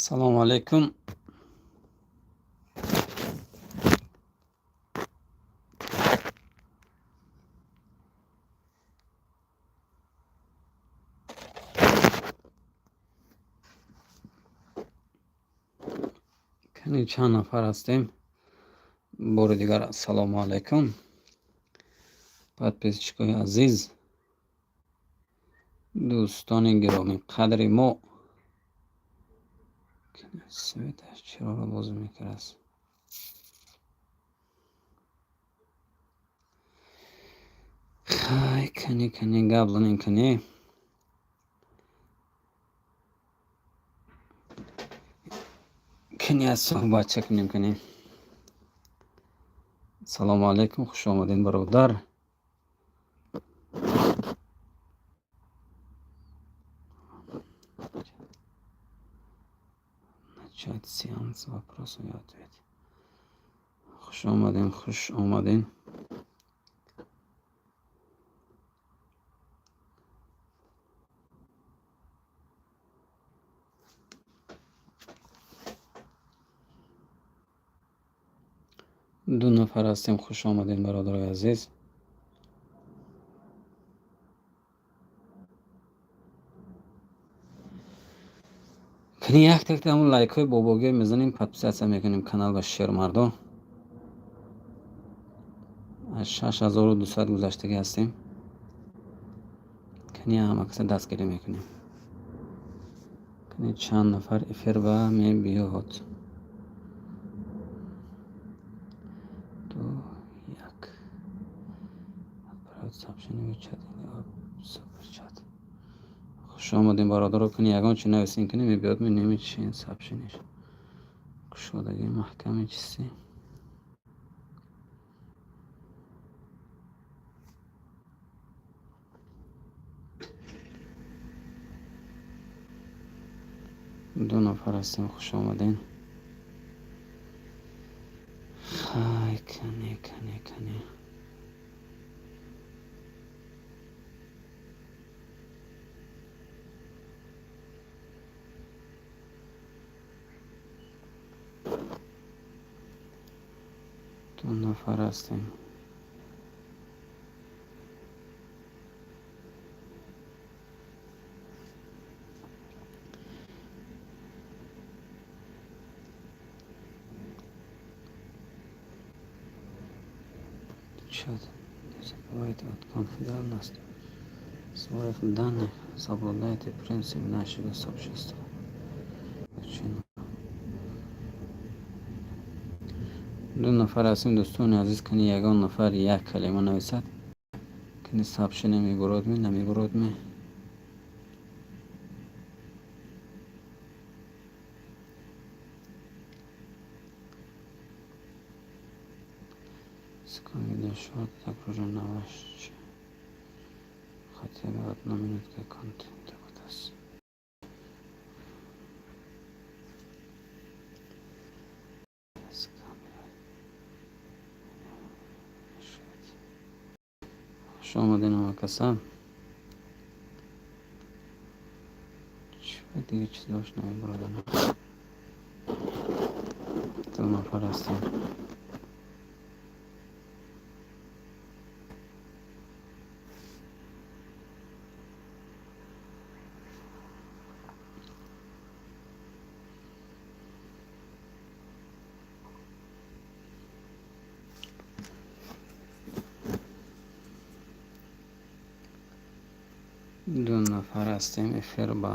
Салому алейкум. Кани, чанд нафар ҳастем? Бори дигар ассалому алайкум, подписчикои азиз, дӯстони гиромиқадри мо. Светаш чироро бозӣ мекардааст? Хай, кани, кани, гап занем, кани. Кани, аз суҳбатча кунем, кани. Ассалому алайкум, хуш омадед, бародар. Начать сеанс вопросов и ответ. Хуш омадем, хуш омадем. Ду нафар ҳастем, хуш омадем, бародарои азиз. Кани, як такта ҳамун лайкҳои бобогиё мезанем, подписаться мекунем канал ба шермардо. Аз 6200 гузаштагӣ ҳастем. Кани, ҳама каса дастгирӣ мекунем. Кани, чанд нафар эфир ба мебиёд? Ду, як. Отправить сообщение в чат или суперчат. Хуш омадем, бародаро. Кани, ягон чи нависем, кани, мебиёд, менеми чи сообщениеш. Кушодаги маҳками чиси. Ду нафар ҳастем, хуш омадем. Хай, кани, кани, кани. Ду нафар ҳастем. Чат. Не забывайте от конфиденциальности своих данных, соблюдайте принцип нашего сообщества. Причина. Ду нафар ҳастем, дӯстони азиз. Кани, ягон нафар як калима нависад. Кани, сообщение мебуродми, намебуродми? Видеошот загружен на ваш хотя бы одна минутка контента будааст. С камерой. Хуш омадем, ҳамакаса. Чӣ дига чиз дошт, намебуродам. Ду нафар ҳастем. Ду нафар ҳастем эфир ба.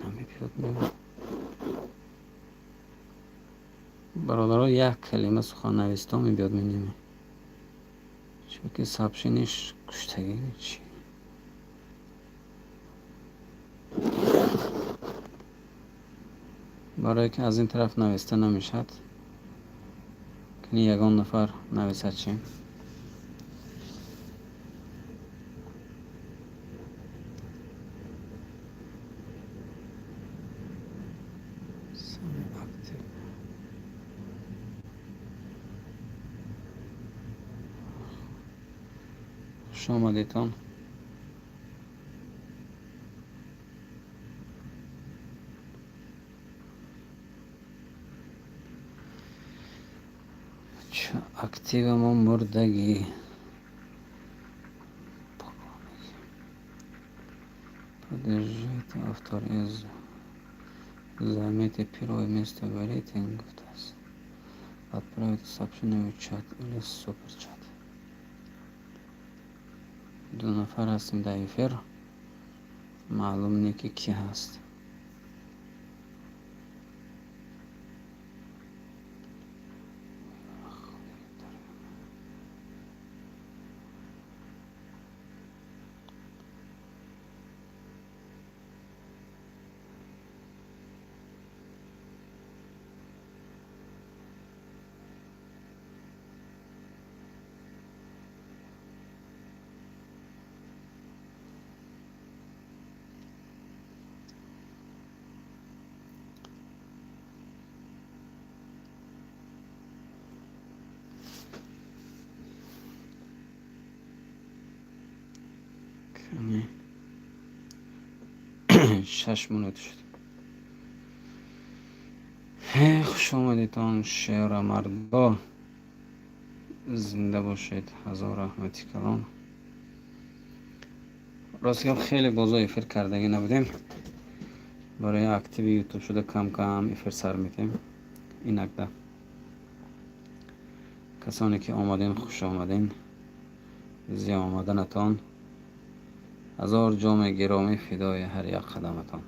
Намебиёд. Бародаро, як калима сухан нависто мебиёд, менеме. Чунки сообщениеш куштагӣ чи? Барое ки аз ин тараф нависта намешавад. Кани, ягон нафар нависад чи? Самый Хуш омадедон. Активамо мурдагӣ. Поддержите автор из займите первое место в рейтинге, гуфтааст. Отправить сообщение в чат или суперчат. Ду нафар ҳастем дар эфир, маълум не, ки кӣ ҳаст. Кани, 6 минут шуд. Хуш омадедон, шерамардо, зинда бошед, ҳазор раҳмати калон. Рост гап, хеле бозо эфир кардагӣ набудем. Барои активи Ютуб шуда кам кам эфир сар метем инакда. Касоне ки омадем, хуш омадем. Зи омаданатон ҳазор ҷоми гиромӣ фидои ҳар як қадаматон.